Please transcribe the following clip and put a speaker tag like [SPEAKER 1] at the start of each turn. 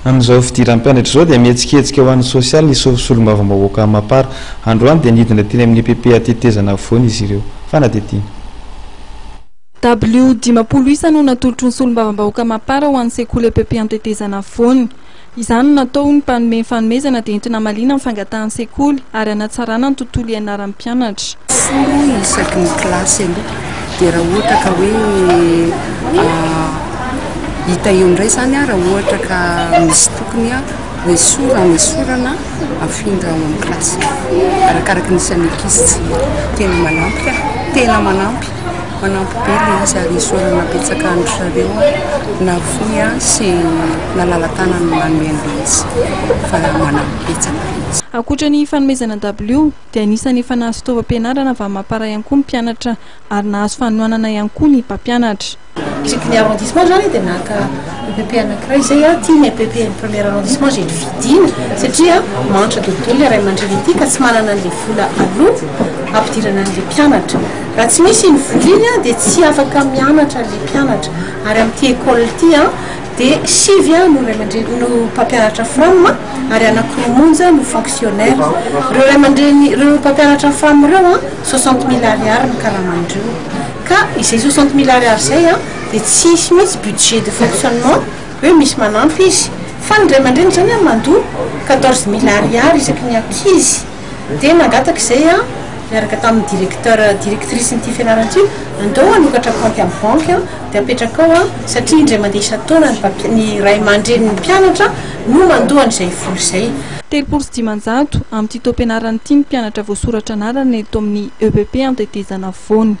[SPEAKER 1] Amin'izao fidiran'ny mpianatra izao dia mihetsiketsika ho an'ny sosialy ny solombavambahoaka Mapar. Androany dia nidina teny amin'ny EPP Atetezana afovoany izy ireo. Fanadihadiana.
[SPEAKER 2] Dabilio 50 isa no natolotry ny solombavambahoaka Mapar ho an'ny sekoly EPP Antetezana afovoany. Izany no natao hoy ny mpanome ny fanomezana dia entina hamaliana ny fangatahan'ny sekoly ary hanatsarana ny tontolo ianaran'ny mpianatra.
[SPEAKER 3] 10 isaky ny kilasy aloha dia raha ohatra ka hoe hita eo indray izany raha ohatra ka misy tokony hoesorana esorana afindra ao amin'ny kilasy arakaraka ny isan'ny ankizy. Tsy tena manampy ka, tena manampy, manampy be ilay izy ary isaorana betsaka an-dry zareo nahafoy sy nalala-tanana nanome an'ilay izy fa manampy betsaka ilay izy.
[SPEAKER 2] Ankoatra ny fanomezana dabilio dia anisan'ny efa nahazo fitaovam-pianarana avy amin'ny Mapar ihany koa ny mpianatra ary nahazo fanohanana ihany koa ny mpampianatra.
[SPEAKER 4] Isaky ny arrondissement zany dia naka EPP anankiray izay aho, ity ny EPP ny premier arrondissement izay novidiana satria mahantra daholo ilay ray aman-dreny ity ka tsy manana an'ilay vola aloha hampidirana an'ilay mpianatra. Raha tsy misy iny vola iny dia tsy afaka mianatra ilay mpianatra ary amin'ity école ity dia sivy no ray aman-dreny no mpampianatra fram ary anankiroa monja no fonctionnaire. Ireo ray aman-dreny ireo mpampianatra fram ireo 60 000 ariary ny karaman'ireo. Ka izay 60 000 ariary izay dia tsy hisy mihitsy budget de fonctionnement hoe misy manampy izy fa ny ray aman-dreny izany mandoa 14 000 ariary isaky ny ankizy. Dia nangataka izay niaraka tamin'ny directeur, directrice n'ity fianarana ity, andao hanokatra compte amin'ny banque dia apetraka ao satria indray mandeha isan-taona ny mpampi-, ny ray aman-drenin'ny mpianatra no mandoa an'izay vola izay.
[SPEAKER 2] 530 amin'ity taom-pianarana ity ny mpianatra voasoratra anarana eto amin'ny EPP Antetezana Afovoany.